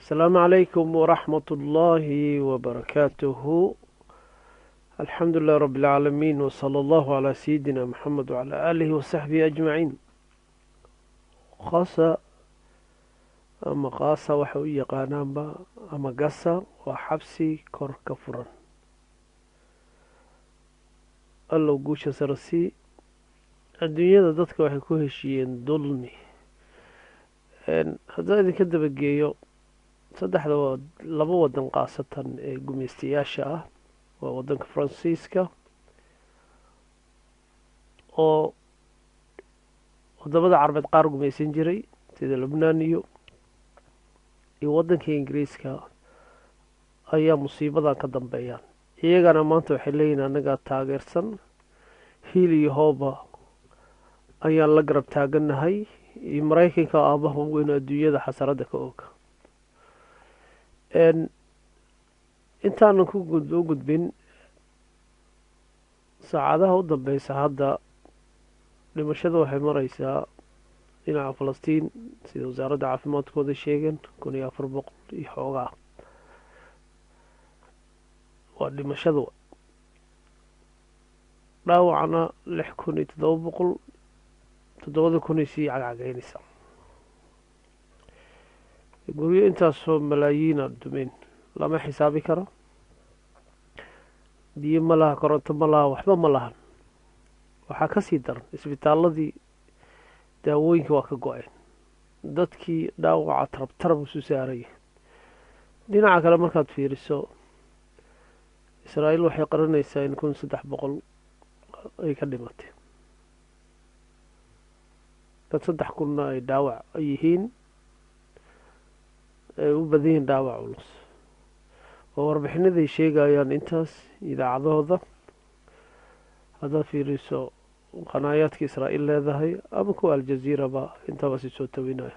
Asalaamu calaykum waraxmat ullaahi wabarakaatuhu. Alxamdu lilah rabbi alcaalamiin, wsala allahu calaa sayidina Maxamed wacalaa aalihi wasaxbihi ajmaciin. Khasa ama Kaasa waxay u yaqaanaanba, ama Gasa, waa xabsi kor ka furan. Allow guusha sarasii. Adduunyada dadka waxay ku heshiiyeen dulmi. Haddaan idinka dabageeyo saddexda laba wadan, khaasatan ee gumeystayaasha ah, waa wadanka Faransiiska oo wadamada Carbeed qaar gumeysan jiray sida Lubnaan iyo waddanka Ingiriiska ayaa musiibadan ka dambeeyaan. Iyagana maanta waxay leeyihin annagaa taageersan, hiil iyo hooba ayaan la garab taagannahay, iyo Maraykanka aabaha weyn adduunyada xasaradda ka oga. Intaanan ku u gudbin saacadaha u dambeysa, hadda dhimashada waxay mareysaa dhinaca Falastiin, sida wasaaradda caafimaadkooda sheegeen, 1400 iyo xoogaa waa dhimashada, dhaawacna 6700, 7000 ay sii cagcageynaysaa. Guryo intaasoo malaayiina dumeen, lama xisaabi karo. Biyo ma laha, koronto ma laha, waxba ma lahan. Waxaa ka sii daran isbitaaladii daawooyinka waa ka go-een, dadkii dhaawaca tarab tarab isu saaraya. Dhinaca kale markaad fiiriso, Israa'iil waxay qaranaysaa in 1300 ay ka dhimatay, dad 3000-na ay dhaawac yihiin, ay u badan yihiin dhaawac culus, oo warbixinaday sheegayaan intaas idaacadahooda. Haddaad fiiriso qanaayaadka Israa'iil leedahay ama kuwa Aljaziiraba, intaba si soo tawinaya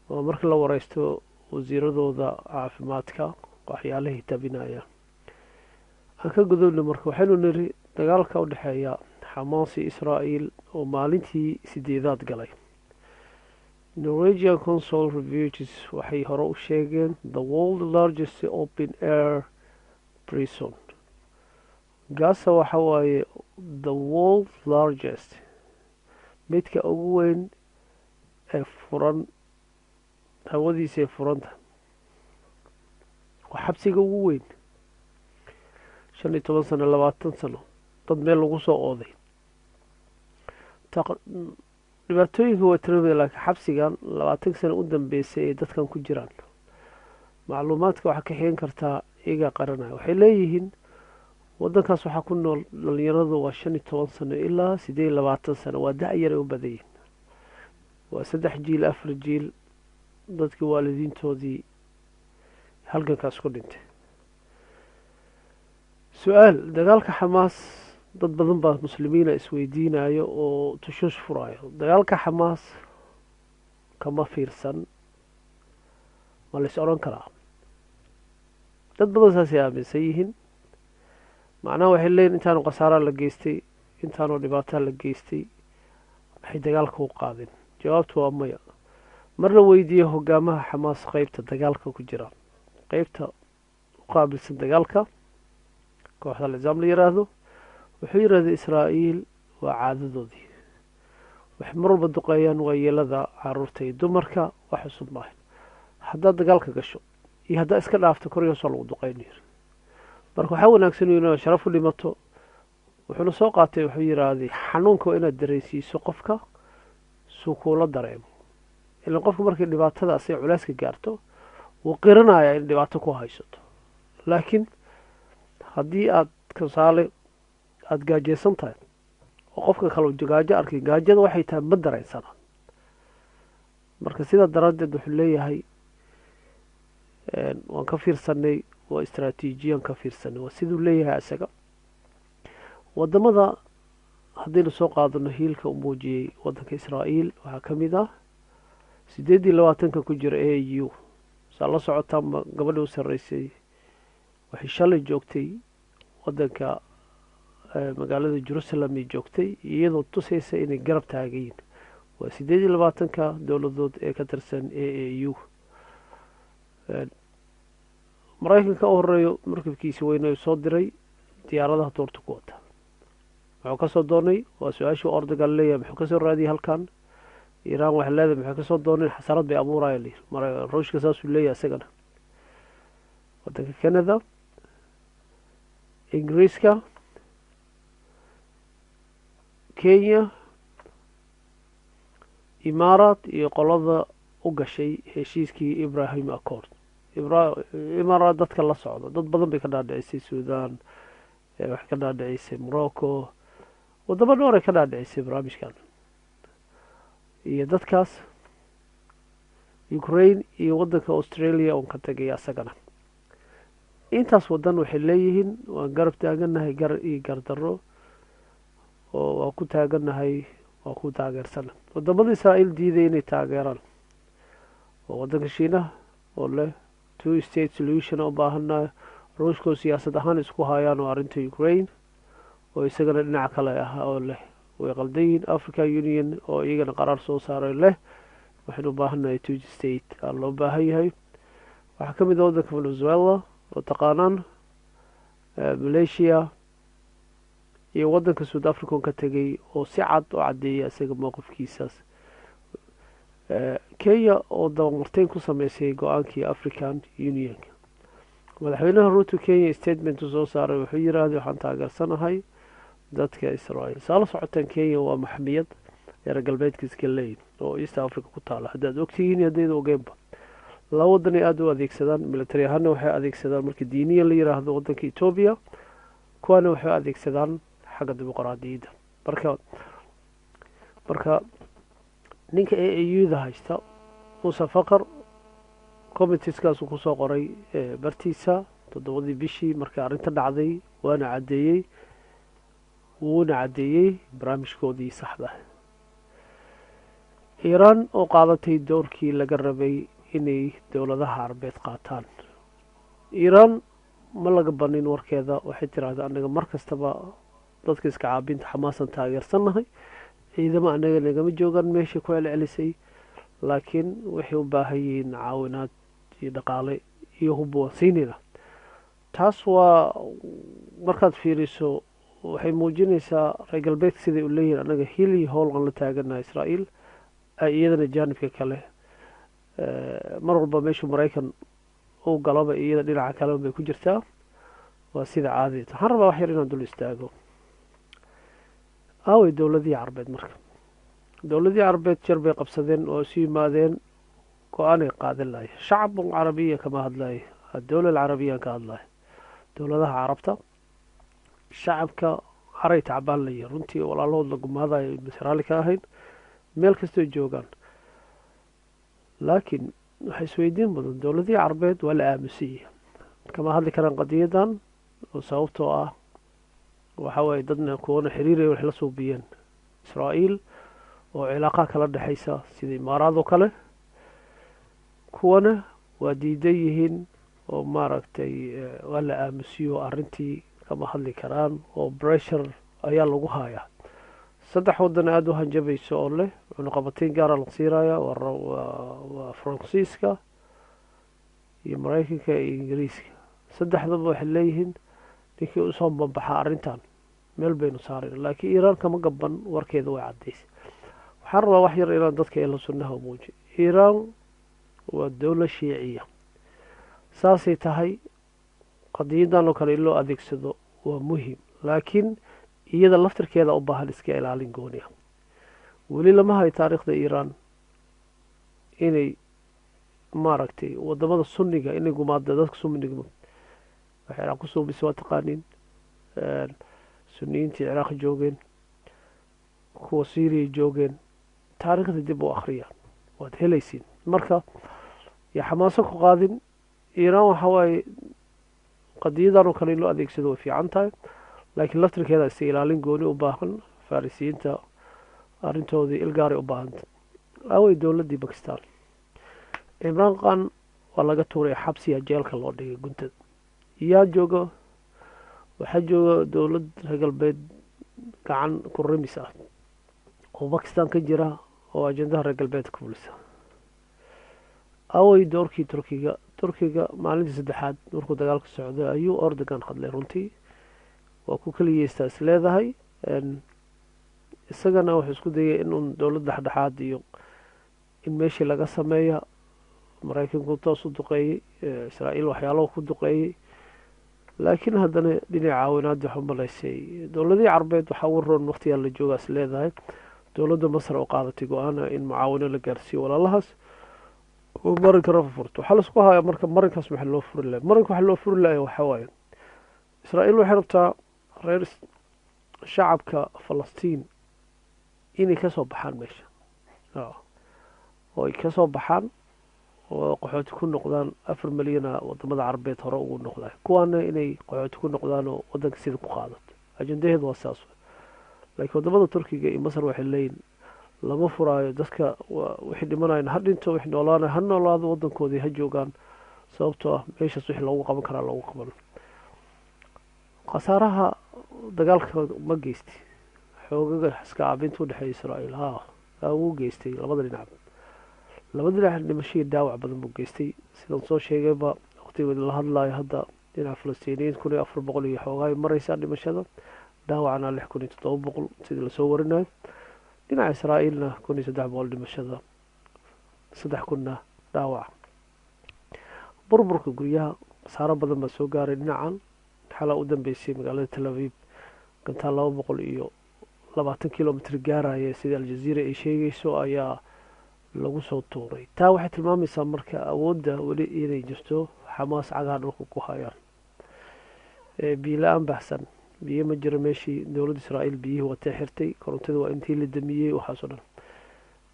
oo marka la wareysto wasiiradooda caafimaadka waxyaalahay tabinayaan. Aan ka gudubna. Marka waxaynu niri dagaalka u dhexeeya Xamaas iyo Israa'iil oo maalintii sideedaad galay. Norwegian Council Refugees waxay hore u sheegeen the world largest open air prison Gaza waxa waaye the world largest, midka ugu weyn ee furan, hawadiisa ee furanta, waa xabsiga ugu weyn. 15 sano, 20 sano dad meel lagu soo ooday, dhibaatooyinka waa tiramada, laakiin xabsigan 20 sano u dambeysay ay dadkan ku jiraan, macluumaadka waxaa ka xigan kartaa iyagaa qaranaya. Waxay leeyihiin waddankaas waxaa ku nool dhalinyaradu waa 15 sano ilaa 28 sano, waa da-yar ay u badanyihin, waa saddex jiil, afar jiil dadkii waalidiintoodii halgankaas ku dhintay. Su-aal: dagaalka Xamaas, dad badan baa muslimiina isweydiinayo oo tushuush furayo, dagaalka Xamaas kama fiirsan ma la is odhan karaa? Dad badan saasay aaminsan yihiin. Macnaha waxay leeyihin intaanu khasaaraa la geystay, intaanu dhibaataa la geystay, maxay dagaalka u qaadeen? Jawaabtu waa maya. Mar la weydiiyey hogaamaha Xamaas qeybta dagaalka ku jira, qeybta u qaabilsan dagaalka kooxda Alizaam la yiraahdo, wuxuu yidhahday Israa'iil waa caadadoodii, waxay mar walba duqeeyaan waayeelada, caruurta iyo dumarka, wax cusub maaha. Haddaad dagaalka gasho iyo haddaad iska dhaafto, koryoosoo lagu duqeynayo. Marka waxaa wanaagsan inaad sharaf u dhimato. Wuxuuna soo qaatay, wuxuu yidhaahday xanuunka waa inaad dareensiiso qofka suu kuula dareemo, ilan qofka markay dhibaatada asay culeyska gaarto wuu qiranayaa in dhibaato ku haysato. Laakiin haddii aad tusaale aada gaajeysan tahay oo qofka kale gaajo arkay, gaajada waxay tahay ma dareensana. Marka sidaa daraaddeed wuxuu leeyahay waan ka fiirsanay, waa istraatiijiyaan ka fiirsanay, waa siduu leeyahay isaga. Wadamada haddaynu soo qaadano hiilka u muujiyey waddanka Israa'iil waxaa ka mid ah 28-ka ku jira AU. Saa la socotaanba, gabadha u sarreysay waxay shalay joogtay waddanka, magaalada Jerusalem ay joogtay, iyadoo tusaysa inay garab taagayiin. Waa 28-ka dowladood ee ka tirsan AAU. Maraykanka u horeeyo markabkiisi weyne soo diray, diyaaradaha tuurta ku wata. Muxuu kasoo doonay? Waa su-aashii Erdogan leeyahay. Muxuu kasoo raadiyay halkan? Iiraan waxay leedahay, maxay kasoo dooneen? Xasarad bay abuuraya layiri. Ruushka saasuu leeyahay isagana. Waddanka Canada, Ingiriiska, Kenya, Imaaraat iyo qolada u gashay heshiiskii Ibrahim Accord. Imaaraat dadka la socdo, dad badan bay ka dhaadhicisay. Sudan waxay ka dhaadhicisay, Morocco, wadamo dhowr ay ka dhaadhicisay barnaamijkan iyo dadkaas, Ukraine iyo waddanka Australia oon ka tegay asagana. Intaas waddan waxay leeyihiin waan garab taagannahay, gar iyo gardarro oo waa ku taagannahay, waa ku taageersana. Wadamada Israa'iil diiday inay taageeraan oo waddanka Shiinaha oo leh two state solution u baahannahay, Ruushkoo siyaasad ahaan isku hayaan oo arrinta Ukraine oo isagana dhinaca kale ah oo leh way qaldan yihiin, African Union oo iyagana qaraar soo saaray leh waxaynu u baahannahay two state aa loo baahan yahay. Waxaa ka mid ah waddanka Venezuela oo taqaanaan, Malaysia iyo waddanka South Africa on ka tegay oo si cad oo caddeeya isaga mowqifkiisaas, Kenya oo dabamarteyn ku sameysay go-aankii African Unionka. Madaxweynaha Ruto Kenya statement uu soo saaray wuxuu yiraahday, waxaan taageersanahay dadka Israel. Saa la socotaan, Kenya waa maxmiyad reer galbeedka iska leeyihin oo East Africa ku taala. Haddaad ogtihiin, haddayda ogeenba, laba waddan ay aada u adeegsadaan military ahaana. Waxay adeegsadaan marka diiniyan la yiraahdo waddanka Etoobiya, kuwaana waxay adeegsadaan xagga dimuqraadiyadda. Marka ninka AAU da haysta, Muuse Faqar, commentskaasuu kusoo qoray bartiisa 7dii bishii markii arrinta dhacday, waana caddeeyey, wuuna caddeeyey barnaamijkoodii saxda. Iiraan oo qaadatay doorkii laga rabay inay dowladaha Carbeed qaataan. Iiraan ma laga banin warkeeda. Waxay tiraahdaa, anaga mar kastaba dadka iska caabinta Xamaasan taageersannahay, ciidamo anaga nagama joogaan meeshay ku celcelisay, laakiin waxay u baahan yihiin caawinaad iyo dhaqaale iyo hub waan siinayna. Taas waa markaad fiiriso, waxay muujinaysaa reer galbeedka siday u leeyihin anaga hil iyo howl aan la taaganaha Israa'iil, ay iyadana jaanibka kale mar walba meeshuu Maraykan uu galaba iyada dhinaca kale bay ku jirtaa. Waa sida caadadeed. Waxaan rabaa wax yar inaan dul istaago. Aaway dowladihii Carbeed? Marka dowladihii Carbeed jar bay qabsadeen oo isu yimaadeen, go-aanay qaadan lahay. Shacabun carabiya kama hadlayo, adowla alcarabiyaan ka hadlayo. Dowladaha Carabta shacabka caray tacbaan layihi runtii, walaalahood la gumaadayo mase raalli ka ahayn meel kastoo joogaan. Laakiin waxay isweydiin mudan, dowladihii Carbeed waa la aamusiyey, kama hadli karaan qadiyadan, oo sababtoo ah waxa waaye dadna kuwana xiriiraya wax la suubiyeen Israa'iil oo cilaaqaa kala dhexaysa sida Imaaraad oo kale, kuwana waa diidan yihiin oo maaragtay waa la aamusiyo, arrintii kama hadli karaan oo pressure ayaa lagu hayaa. Saddex waddan aada u hanjabayso oo leh cunuqabateyn gaara la siiraya waa Faransiiska iyo Maraykanka iyo Ingiriiska. Saddexdaba waxay leeyihiin ninkii usoo bambaxa arrintan meel baynu saarayna. Laakiin Iiraan kama gaban, warkeeda way caddaysay. Waxaan rabaa wax yar inaan dadka ehla sunnaha muujiyo. Iiraan waa dowlad Shiiciya, saasay tahay qadiyadan oo kale in loo adeegsado waa muhim, laakiin iyada laftirkeeda u baahan iska ilaalin gooni ah. Weli lama hayo taariikhda Iiraan inay maaragtay wadamada Sunniga inay gumaada. Dadka Sunniga waxay Ciraaq ku suubisay waa taqaaniin. Suniyiintii Ciraaq joogeen, kuwa Syriya joogeen, taariikhda dib u akhriya, waad helaysiin. Marka yo xamaaso ku qaadin. Iiraan waxa waaye qadiyadan oo kale in loo adeegsado way fiican tahay, laakiin laftirkeeda iska ilaalin gooni u baahan. Farisiyiinta arrintoodii ilgaaray u baahanta. Aaway dowladdii Bakistan? Cimraan Khan waa laga tuuray, xabsiya jeelka loo dhigay guntada. Yaa jooga? Waxaa jooga dowlad reer galbeed gacan ku rimis ah oo Bakistan ka jira oo ajendaha reer galbeedka fulisa. Away doorkii Turkiga? Turkiga maalintii saddexaad markuu dagaalka socday ayuu Erdogan hadlay. Runtii waa ku keliyeystaa is leedahay. Isagana wuxuu isku dayay inuun dowlad dhexdhexaad iyo in meeshii laga sameeya. Maraykanku toos u duqeeyey Israa'iil, waxyaalaha ku duqeeyey, laakiin haddana dhinaca caawinaadii waxa umalaysay dowladihii Carbeed waxaa ugu roon waqtigaa la joogaa is leedahay dowladda Masar oo qaadatay go-aana in mucaawino la gaarsiiyo walaalahaas oo marinka Rafa furto. Waxaa laisku hayaa marka marinkaas waxa loo furi lahay. Marinka waxa loo furi lahay waxaa waaye Israa'iil waxay rabtaa reer shacabka Falastiin inay kasoo baxaan meesha, oo ay kasoo baxaan oo qaxooti ku noqdaan. 4 milyana wadamada Carabeed hore ugu noqdaan, kuwaana inay qaxooti ku noqdaan oo wadanka sida ku qaadato. Ajendaheedu waa saas. Laakiin wadamada Turkiga iyo Masar waxay leeyihin lama furaayo, dadka wixii dhimanayan ha dhinto, wixii noolaanay ha noolaado, wadankoodii ha joogaan, sababtoo ah meeshaas wixii loogu qaban karaa loogu qaban. Khasaaraha dagaalka ma geysti xoogaga iska caabinta udhexeeya Israa'iil ha wuu geystay labada dhinac. Labada dhinac dhimashadii dhaawac badan buu geystay. Sidaan soo sheegayba, waqtiga la hadlayo hadda dhinaca Falastiiniyiin 1400 iyo xoogaay mareysaa dhimashada, dhaawacna 6700 sidii lasoo warinayo. Dhinaca Israa'iilna 1300 dhimashada, 3000-na dhaawaca. Burburka guryaha, khasaaro badan baa soo gaaray dhinacan. Xalaa u dambeysay magaalada Tel Aviv gantaal 220 kilomitr gaaraya, sida Aljaziira ay sheegayso, ayaa lagu soo tuuray. Taa waxay tilmaamaysaa marka awoodda weli inay jirto, Xamaas cagaha dhulka ku hayaan. Biyo la-aan baxsan, biyo ma jiro meeshii. Dowladda Israa'iil biyihii watay xirtay, korontadii waa intii la damiyey, waxaasoo dhan.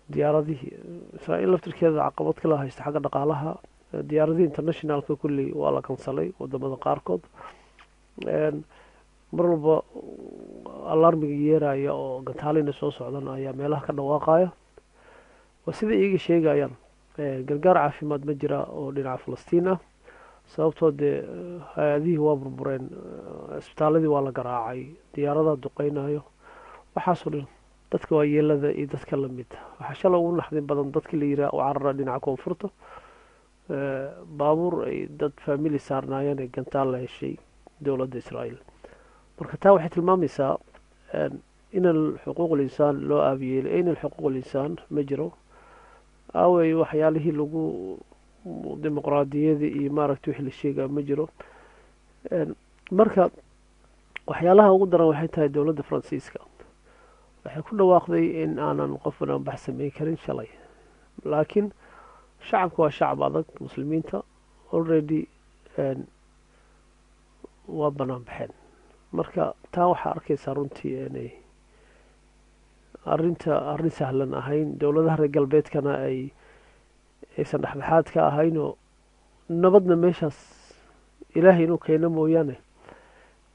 Diyaaradihii Israa'iil laftirkeeda caqabad kala haysta xagga dhaqaalaha. Diyaaradihii internationalka kulli waa la kansalay wadamada qaarkood. Mar walba alarmiga yeeraya oo gantaalina soo socdan ayaa meelaha ka dhawaaqaya, waa sida iyaga sheegayaan. Gargaar caafimaad ma jira oo dhinaca Falastiin ah, sababtoo dee hay-adihii waa burbureen, isbitaaladii waa la garaacay, diyaaradaha duqeynayo, waxaasoo dhan. Dadka waayeelada iyo dadka lamid waxaa shalay ugu naxdin badan dadka la yiraa u carara dhinaca koonfurta, baabuur ay dad family saarnaayeen ee gantaal la heshay dowladda Israa'iil. Marka taa waxay tilmaamaysaa in xuquuq linsaan loo aabiyeelay, in xuquuq linsaan ma jiro. Aawey waxyaalihii lagu dimuqraadiyadii iyo maaragtay wixii la sheegaya? Ma jiro. Marka waxyaalaha ugu daran waxay tahay dowladda Faransiiska waxay ku dhawaaqday in aanan qofna bax sameyn karin shalay, laakiin shacabka waa shacab adag. Muslimiinta already waa banaan baxeen. Marka taa waxaa arkaysaa runtii inay arrinta arrin sahlan ahayn, dowladaha reer galbeedkana ay aysan dhexdhexaad ka ahaynoo nabadna meeshaas Ilaahay inuu keeno mooyaane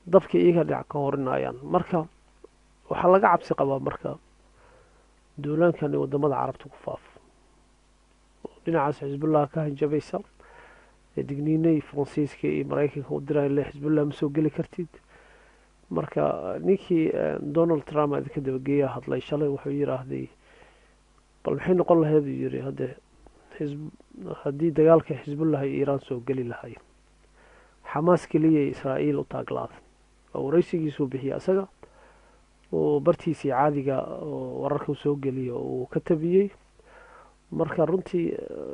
dabka iyaga dhinac ka horinayaan. Marka waxaa laga cabsi qabaa marka duulaankani wadamada Carabta ku faafo. Dhinacaas Xisbullah ka hanjabaysa, digniinay Faransiiska iyo Maraykanka u diray le Xisbullah ma soo geli kartid. Marka ninkii Donald Trump idinka dabageeya hadlay shalay, wuxuu yiraahday bal maxay noqon lahayd, uu yiri, hadde haddii dagaalka Xisbullah iyo Iiraan soo geli lahay, Xamaas keliya Israa'iil u taaglaaday. Oo waraysigiisuu bixiyey isaga oo bartiisii caadiga oo wararka soo geliya uu ka tabiyey. Marka runtii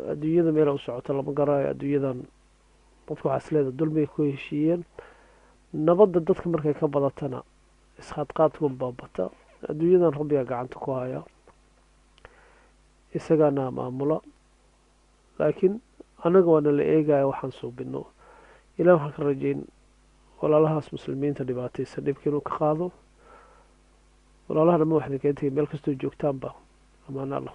adduunyada meela u socoto lama garaayo. Adduunyadan dadka waxaa isleeda dulmiga ku heshiiyeen, nabadda dadka markay ka badatana isqaadqaadkun baa bata. Adduunyadan Rabbigaa gacanta ku haya, isagaana maamula, laakiin annaga waana la eegaya waxaan suubino. Ilah waxaan ka rajayn walaalahaas muslimiinta dhibaataysan dhibka inuu ka qaado. Walaalaha dhamma waxdan kaga tegay meel kastoo joogtaanba. Amaan Allah.